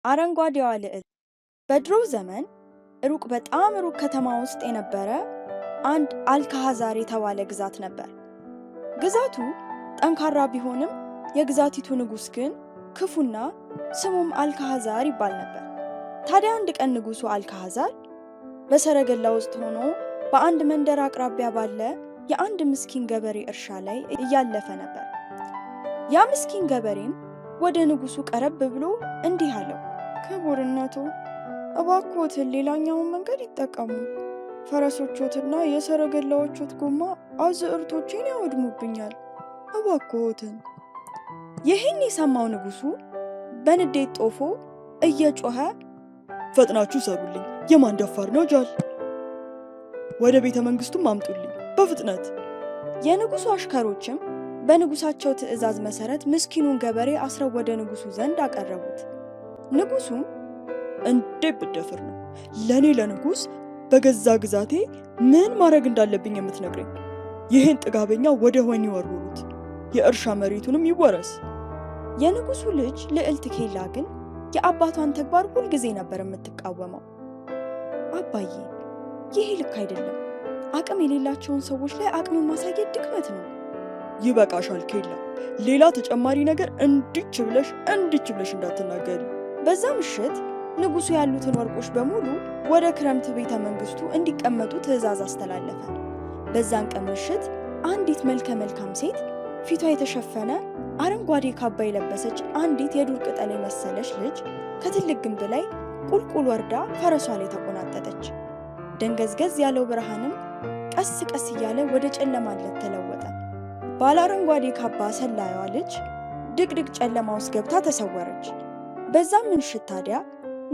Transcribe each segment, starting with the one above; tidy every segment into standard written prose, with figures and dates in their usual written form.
አረንጓዴዋ ልዕልት። በድሮ ዘመን ሩቅ በጣም ሩቅ ከተማ ውስጥ የነበረ አንድ አልካዛር የተባለ ግዛት ነበር። ግዛቱ ጠንካራ ቢሆንም የግዛቲቱ ንጉሥ ግን ክፉና ስሙም አልካዛር ይባል ነበር። ታዲያ አንድ ቀን ንጉሡ አልካዛር በሰረገላ ውስጥ ሆኖ በአንድ መንደር አቅራቢያ ባለ የአንድ ምስኪን ገበሬ እርሻ ላይ እያለፈ ነበር። ያ ምስኪን ገበሬም ወደ ንጉሡ ቀረብ ብሎ እንዲህ አለው፣ ክቡርነቶ፣ እባክዎትን ሌላኛውን መንገድ ይጠቀሙ። ፈረሶቾትና የሰረገላዎቾት ጎማ አዝዕርቶቼን ያወድሙብኛል። እባክዎትን። ይህን የሰማው ንጉሡ በንዴት ጦፎ እየጮኸ ፈጥናችሁ ሰሩልኝ! የማን ደፋር ነው ጃል? ወደ ቤተ መንግስቱም አምጡልኝ በፍጥነት። የንጉሡ አሽከሮችም በንጉሳቸው ትዕዛዝ መሰረት ምስኪኑን ገበሬ አስረው ወደ ንጉሱ ዘንድ አቀረቡት። ንጉሱም እንዴት ብትደፍር ነው ለእኔ ለንጉሥ በገዛ ግዛቴ ምን ማድረግ እንዳለብኝ የምትነግረኝ? ይህን ጥጋበኛ ወደ ወህኒ ወርውሩት፣ የእርሻ መሬቱንም ይወረስ። የንጉሱ ልጅ ልዕልት ኬላ ግን የአባቷን ተግባር ሁልጊዜ ነበር የምትቃወመው። አባዬ፣ ይሄ ልክ አይደለም። አቅም የሌላቸውን ሰዎች ላይ አቅምን ማሳየት ድክመት ነው። ይበቃሻል ኬላ፣ ሌላ ተጨማሪ ነገር እንዲች ብለሽ እንዲች ብለሽ እንዳትናገሪ። በዛ ምሽት ንጉሱ ያሉትን ወርቆች በሙሉ ወደ ክረምት ቤተ መንግስቱ እንዲቀመጡ ትዕዛዝ አስተላለፈ። በዛን ቀን ምሽት አንዲት መልከ መልካም ሴት፣ ፊቷ የተሸፈነ አረንጓዴ ካባ የለበሰች አንዲት የዱር ቅጠል የመሰለች ልጅ ከትልቅ ግንብ ላይ ቁልቁል ወርዳ ፈረሷ ላይ ተቆናጠጠች። ደንገዝገዝ ያለው ብርሃንም ቀስ ቀስ እያለ ወደ ጨለማነት ተለወጠ። ባለ አረንጓዴ ካባ ሰላዩዋ ልጅ ድቅድቅ ጨለማ ውስጥ ገብታ ተሰወረች። በዛም ምሽት ታዲያ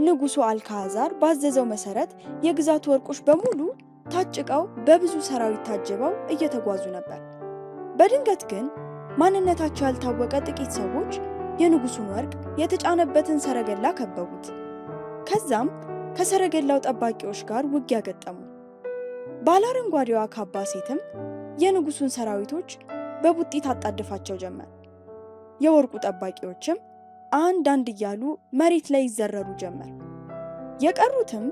ንጉሱ አልካዛር ባዘዘው መሰረት የግዛቱ ወርቆች በሙሉ ታጭቀው በብዙ ሰራዊት ታጅበው እየተጓዙ ነበር። በድንገት ግን ማንነታቸው ያልታወቀ ጥቂት ሰዎች የንጉሱን ወርቅ የተጫነበትን ሰረገላ ከበቡት። ከዛም ከሰረገላው ጠባቂዎች ጋር ውጊያ ገጠሙ። ባለ አረንጓዴዋ ካባ ሴትም የንጉሱን ሰራዊቶች በቡጢ ታጣድፋቸው ጀመር። የወርቁ ጠባቂዎችም አንድ አንድ እያሉ መሬት ላይ ይዘረሩ ጀመር። የቀሩትም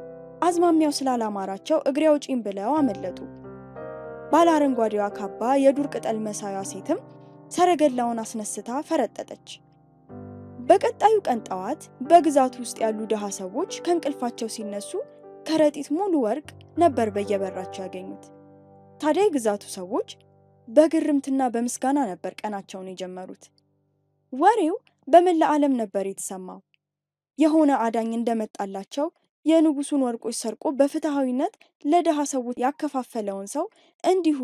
አዝማሚያው ስላላማራቸው እግሬ አውጪኝ ብለው አመለጡ። ባለ አረንጓዴዋ ካባ የዱር ቅጠል መሳያ ሴትም ሰረገላውን አስነስታ ፈረጠጠች። በቀጣዩ ቀን ጠዋት በግዛቱ ውስጥ ያሉ ድሃ ሰዎች ከእንቅልፋቸው ሲነሱ ከረጢት ሙሉ ወርቅ ነበር በየበራቸው ያገኙት። ታዲያ የግዛቱ ሰዎች በግርምትና በምስጋና ነበር ቀናቸውን የጀመሩት። ወሬው በመላ ዓለም ነበር የተሰማው። የሆነ አዳኝ እንደመጣላቸው፣ የንጉሱን ወርቆች ሰርቆ በፍትሐዊነት ለድሃ ሰዎች ያከፋፈለውን ሰው እንዲሁ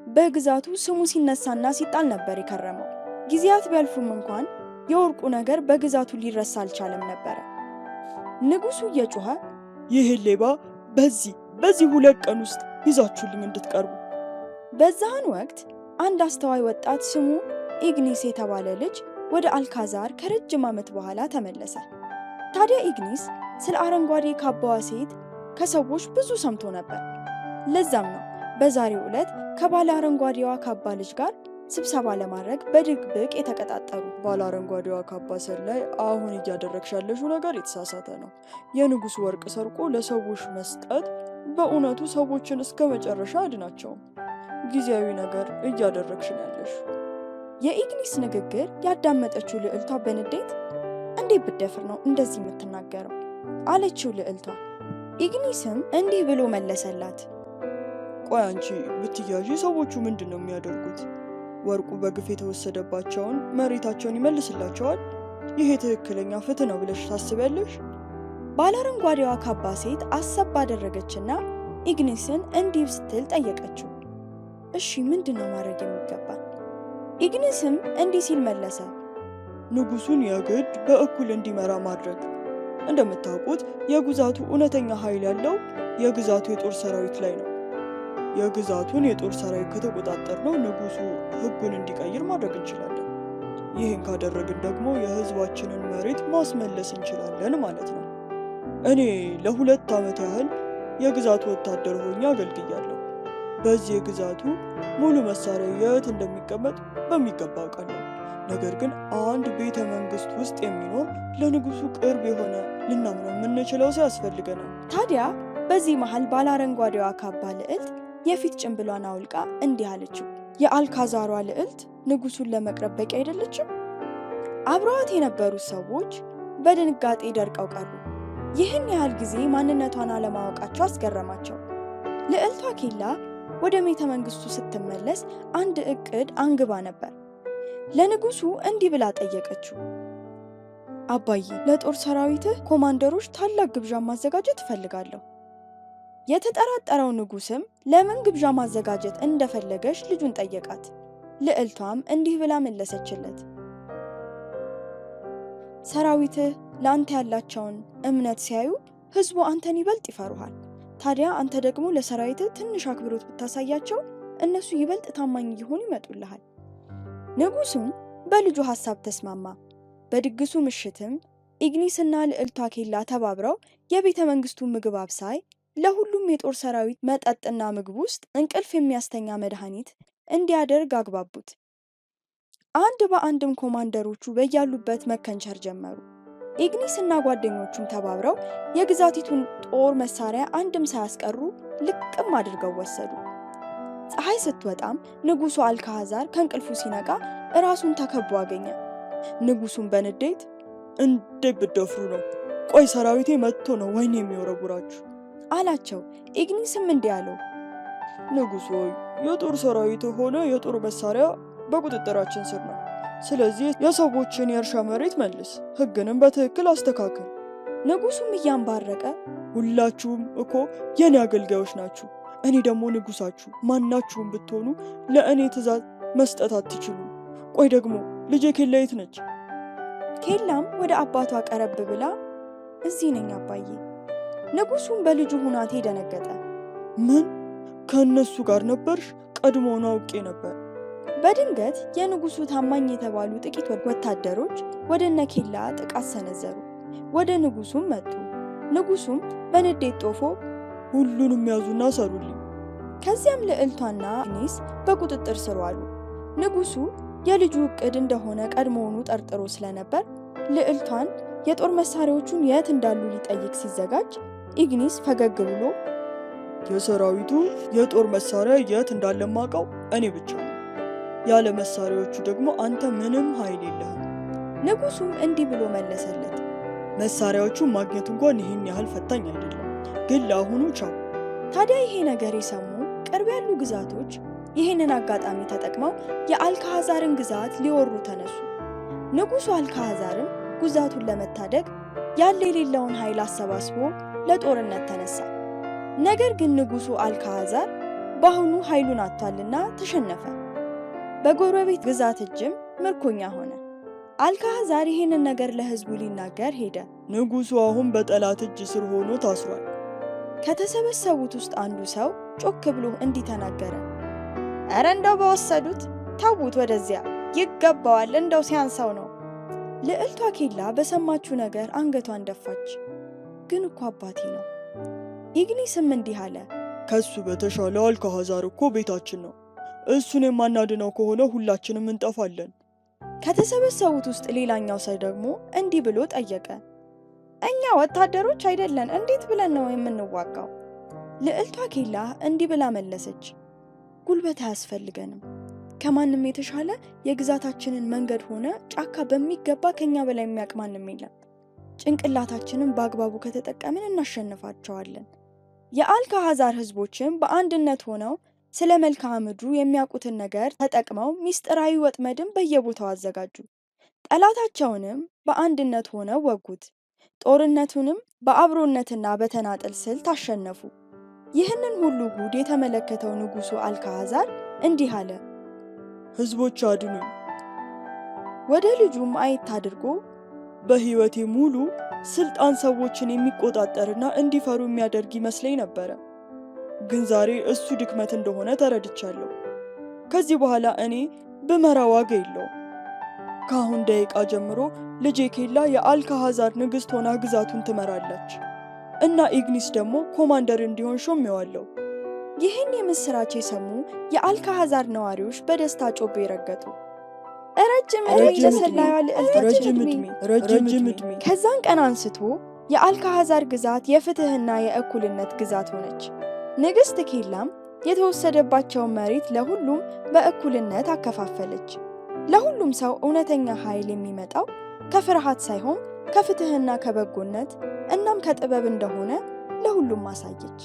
በግዛቱ ስሙ ሲነሳና ሲጣል ነበር የከረመው። ጊዜያት ቢያልፉም እንኳን የወርቁ ነገር በግዛቱ ሊረሳ አልቻለም ነበረ። ንጉሱ እየጮኸ ይህን ሌባ በዚህ 2 ቀን ውስጥ ይዛችሁልኝ እንድትቀርቡ። በዛን ወቅት አንድ አስተዋይ ወጣት ስሙ ኢግኒስ የተባለ ልጅ ወደ አልካዛር ከረጅም ዓመት በኋላ ተመለሰ። ታዲያ ኢግኒስ ስለ አረንጓዴ ካባዋ ሴት ከሰዎች ብዙ ሰምቶ ነበር። ለዛም ነው በዛሬው ዕለት ከባለ አረንጓዴዋ ካባ ልጅ ጋር ስብሰባ ለማድረግ በድብቅ የተቀጣጠሩ። ባለ አረንጓዴዋ ካባ ሰላይ፣ አሁን እያደረግሽ ያለሽው ነገር የተሳሳተ ነው። የንጉሱ ወርቅ ሰርቆ ለሰዎች መስጠት በእውነቱ ሰዎችን እስከ መጨረሻ አድናቸውም። ጊዜያዊ ነገር እያደረግሽ ነው ያለሽው። የኢግኒስ ንግግር ያዳመጠችው ልዕልቷ በንዴት እንዴት ብትደፍር ነው እንደዚህ የምትናገረው? አለችው ልዕልቷ። ኢግኒስም እንዲህ ብሎ መለሰላት። ቆይ፣ አንቺ ብትያዢ ሰዎቹ ምንድን ነው የሚያደርጉት? ወርቁ በግፍ የተወሰደባቸውን መሬታቸውን ይመልስላቸዋል? ይሄ ትክክለኛ ፍትህ ነው ብለሽ ታስቢያለሽ? ባለ አረንጓዴዋ ካባ ሴት አሰብ አደረገችና ኢግኒስን እንዲህ ስትል ጠየቀችው። እሺ፣ ምንድን ነው ማድረግ የሚገባን? ኢግኒስም እንዲህ ሲል መለሰ። ንጉሱን የግድ በእኩል እንዲመራ ማድረግ። እንደምታውቁት የግዛቱ እውነተኛ ኃይል ያለው የግዛቱ የጦር ሰራዊት ላይ ነው። የግዛቱን የጦር ሰራዊት ከተቆጣጠርነው ንጉሱ ሕጉን እንዲቀይር ማድረግ እንችላለን። ይህን ካደረግን ደግሞ የህዝባችንን መሬት ማስመለስ እንችላለን ማለት ነው። እኔ ለ2 ዓመት ያህል የግዛቱ ወታደር ሆኜ አገልግያለሁ። በዚህ የግዛቱ ሙሉ መሳሪያ የት እንደሚቀመጥ በሚገባ አውቃለሁ። ነገር ግን አንድ ቤተ መንግስት ውስጥ የሚኖር ለንጉሱ ቅርብ የሆነ ልናምነው የምንችለው ሰው ያስፈልገናል። ታዲያ በዚህ መሃል ባለ አረንጓዴዋ ካባ ልዕልት የፊት ጭንብሏን አውልቃ እንዲህ አለችው፣ የአልካዛሯ ልዕልት ንጉሱን ለመቅረብ በቂ አይደለችም? አብረዋት የነበሩት ሰዎች በድንጋጤ ደርቀው ቀሩ። ይህን ያህል ጊዜ ማንነቷን አለማወቃቸው አስገረማቸው። ልዕልቷ ኬላ ወደ ቤተ መንግስቱ ስትመለስ አንድ እቅድ አንግባ ነበር። ለንጉሱ እንዲህ ብላ ጠየቀችው። አባዬ፣ ለጦር ሰራዊትህ ኮማንደሮች ታላቅ ግብዣ ማዘጋጀት እፈልጋለሁ። የተጠራጠረው ንጉስም ለምን ግብዣ ማዘጋጀት እንደፈለገች ልጁን ጠየቃት። ልዕልቷም እንዲህ ብላ መለሰችለት። ሰራዊትህ ለአንተ ያላቸውን እምነት ሲያዩ ህዝቡ አንተን ይበልጥ ይፈሩሃል። ታዲያ አንተ ደግሞ ለሰራዊትህ ትንሽ አክብሮት ብታሳያቸው እነሱ ይበልጥ ታማኝ እየሆኑ ይመጡልሃል። ንጉሱም በልጁ ሐሳብ ተስማማ። በድግሱ ምሽትም ኢግኒስና ልዕልቷ ኬላ ተባብረው የቤተ መንግስቱ ምግብ አብሳይ ለሁሉም የጦር ሰራዊት መጠጥና ምግብ ውስጥ እንቅልፍ የሚያስተኛ መድኃኒት እንዲያደርግ አግባቡት። አንድ በአንድም ኮማንደሮቹ በያሉበት መከንቸር ጀመሩ። ኢግኒስ እና ጓደኞቹም ተባብረው የግዛቲቱን ጦር መሳሪያ አንድም ሳያስቀሩ ልቅም አድርገው ወሰዱ። ፀሐይ ስትወጣም ንጉሱ አልካዛር ከእንቅልፉ ሲነቃ እራሱን ተከቦ አገኘ። ንጉሱን በንዴት እንዴት ብትደፍሩ ነው? ቆይ ሰራዊቴ መጥቶ ነው ወይን የሚወረውራችሁ አላቸው። ኢግኒስም እንዲህ አለው፣ ንጉሥ ሆይ የጦር ሰራዊት ሆነ የጦር መሳሪያ በቁጥጥራችን ስር ነው። ስለዚህ የሰዎችን የእርሻ መሬት መልስ፣ ሕግንም በትክክል አስተካክል። ንጉሱም እያንባረቀ ሁላችሁም እኮ የኔ አገልጋዮች ናችሁ፣ እኔ ደግሞ ንጉሳችሁ። ማናችሁም ብትሆኑ ለእኔ ትእዛዝ መስጠት አትችሉም። ቆይ ደግሞ ልጄ ኬላ የት ነች? ኬላም ወደ አባቷ ቀረብ ብላ እዚህ ነኝ አባዬ። ንጉሱም በልጁ ሁናቴ ደነገጠ። ምን? ከእነሱ ጋር ነበርሽ? ቀድሞውኑ አውቄ ነበር። በድንገት የንጉሱ ታማኝ የተባሉ ጥቂት ወታደሮች ወደ እነ ኬላ ጥቃት ሰነዘሩ። ወደ ንጉሱም መጡ። ንጉሱም በንዴት ጦፎ ሁሉንም ያዙና ሰሩልኝ። ከዚያም ልዕልቷና ኢግኒስ በቁጥጥር ስር ዋሉ። ንጉሱ የልጁ እቅድ እንደሆነ ቀድሞውኑ ጠርጥሮ ስለነበር ልዕልቷን የጦር መሳሪያዎቹን የት እንዳሉ ሊጠይቅ ሲዘጋጅ ኢግኒስ ፈገግ ብሎ የሰራዊቱ የጦር መሳሪያ የት እንዳለማቀው እኔ ብቻ ነው። ያለ መሳሪያዎቹ ደግሞ አንተ ምንም ኃይል የለህም። ንጉሱም እንዲህ ብሎ መለሰለት፣ መሳሪያዎቹን ማግኘት እንኳን ይህን ያህል ፈታኝ አይደለም፣ ግን ለአሁኑ ቻው። ታዲያ ይሄ ነገር የሰሙ ቅርብ ያሉ ግዛቶች ይህንን አጋጣሚ ተጠቅመው የአልካዛርን ግዛት ሊወሩ ተነሱ። ንጉሱ አልካዛርም ግዛቱን ለመታደግ ያለ የሌለውን ኃይል አሰባስቦ ለጦርነት ተነሳ። ነገር ግን ንጉሱ አልካዛር በአሁኑ ኃይሉን አጥቷልና ተሸነፈ። በጎረቤት ግዛት እጅም ምርኮኛ ሆነ። አልካዛር ይህንን ነገር ለህዝቡ ሊናገር ሄደ። ንጉሱ አሁን በጠላት እጅ ስር ሆኖ ታስሯል። ከተሰበሰቡት ውስጥ አንዱ ሰው ጮክ ብሎ እንዲህ ተናገረ። እረ እንደው በወሰዱት ተዉት፣ ወደዚያ ይገባዋል፣ እንደው ሲያንሰው ነው። ልዕልቷ ኬላ በሰማችው ነገር አንገቷን ደፋች። ግን እኮ አባቴ ነው። ኢግኒስም እንዲህ አለ፣ ከሱ በተሻለ አልካዛር እኮ ቤታችን ነው። እሱን የማናድነው ከሆነ ሁላችንም እንጠፋለን። ከተሰበሰቡት ውስጥ ሌላኛው ሰው ደግሞ እንዲህ ብሎ ጠየቀ፣ እኛ ወታደሮች አይደለን፣ እንዴት ብለን ነው የምንዋጋው? ልዕልቷ ኬላ እንዲህ ብላ መለሰች፣ ጉልበት አያስፈልገንም። ከማንም የተሻለ የግዛታችንን መንገድ ሆነ ጫካ በሚገባ ከኛ በላይ የሚያውቅ ማንም የለም። ጭንቅላታችንን በአግባቡ ከተጠቀምን እናሸንፋቸዋለን። የአልካዛር ህዝቦችም በአንድነት ሆነው ስለ መልክዓ ምድሩ የሚያውቁትን ነገር ተጠቅመው ሚስጥራዊ ወጥመድን በየቦታው አዘጋጁ። ጠላታቸውንም በአንድነት ሆነው ወጉት። ጦርነቱንም በአብሮነትና በተናጠል ስልት አሸነፉ። ይህንን ሁሉ ጉድ የተመለከተው ንጉሱ አልካዛር እንዲህ አለ፣ ህዝቦች አድኑኝ። ወደ ልጁም አየት አድርጎ በህይወቴ ሙሉ ስልጣን ሰዎችን የሚቆጣጠርና እንዲፈሩ የሚያደርግ ይመስለኝ ነበረ። ግን ዛሬ እሱ ድክመት እንደሆነ ተረድቻለሁ። ከዚህ በኋላ እኔ ብመራ ዋጋ የለውም። ከአሁን ደቂቃ ጀምሮ ልጄ ኬላ የአልካዛር ንግሥት ሆና ግዛቱን ትመራለች እና ኢግኒስ ደግሞ ኮማንደር እንዲሆን ሾሜዋለሁ። ይህን የምስራች የሰሙ የአልካዛር ነዋሪዎች በደስታ ጮቤ ረገጡ። ረጅም ዕድሜ ረጅም ዕድሜ፣ ለሰላዩዋ ልዕልታችን! ረጅም ዕድሜ፣ ረጅም ዕድሜ። ከዛን ቀን አንስቶ የአልካዛር ግዛት የፍትህና የእኩልነት ግዛት ሆነች። ንግሥት ኬላም የተወሰደባቸውን መሬት ለሁሉም በእኩልነት አከፋፈለች። ለሁሉም ሰው እውነተኛ ኃይል የሚመጣው ከፍርሃት ሳይሆን ከፍትህና ከበጎነት እናም ከጥበብ እንደሆነ ለሁሉም አሳየች።